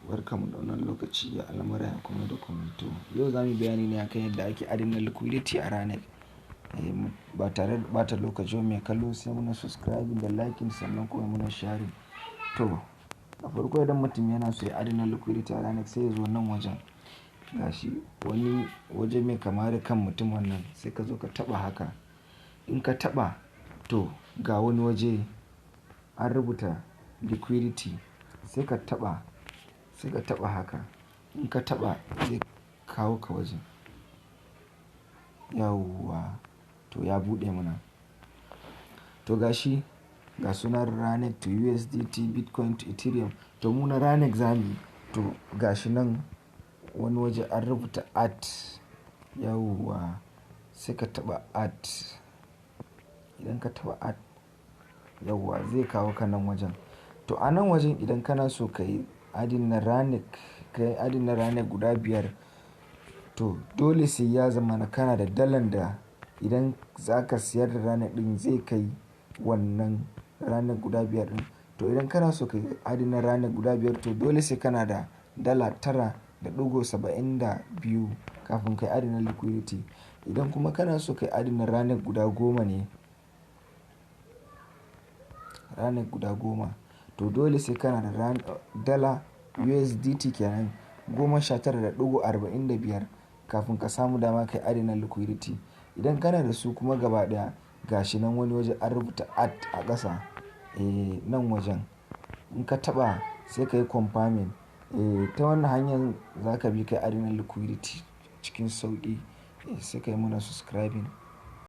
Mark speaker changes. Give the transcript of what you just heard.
Speaker 1: Barkanmu da wannan lokaci, ya al'amura, ya komai da komai. To, yau za mu yi bayani ne akan yadda ake adana liquidity a ranar. Ba tare da ɓata lokaci ba, mai kallo sai muna subscribing da liking, sannan kuma muna sharing. To, a farko idan mutum yana so ya adana liquidity a ranar, sai ya zo nan wajen. Gashi wani waje mai kama da kan mutum wannan, sai ka zo ka taɓa haka. In ka taɓa, to ga wani waje an rubuta liquidity, sai ka taɓa, sai ka taɓa haka. In ka taɓa, zai kawo ka wajen. Yauwa, to ya buɗe mana. To gashi ga sunan Ranek to USDT, Bitcoin to Ethereum. To mu na Ranek zamuyi. To gashi nan wani waje an rubuta add. Yauwa, sai ka taɓa add. Idan ka taɓa add, yauwa, zai kawo ka nan wajen. To a nan wajen idan kana so ka yi adding na Ranek, ka yi adding na Ranek guda 5, to dole sai ya zama na kana da dalan da idan za ka siyar da Ranek ɗin zai kai wannan Ranek guda 5 ɗin. To idan kana so ka yi adding na Ranek guda 5, to dole sai kana da $9.72 kafin ka yi adding na liquidity. Idan kuma kana so ka yi adding na Ranek guda 10 ne, Ranek guda 10, to dole sai kana da dala USDT kenan 19.45 kafin ka samu dama ka yi adding na liquidity. Idan kana da su kuma gaba ɗaya, gashi nan wani waje an rubuta add a ƙasa. Eh, nan wajen in ka taɓa sai ka yi confirming. Eh, ta wannan hanyar za ka bi ka yi adding na liquidity cikin sauƙi. Eh, sai ka yi mana subscribing.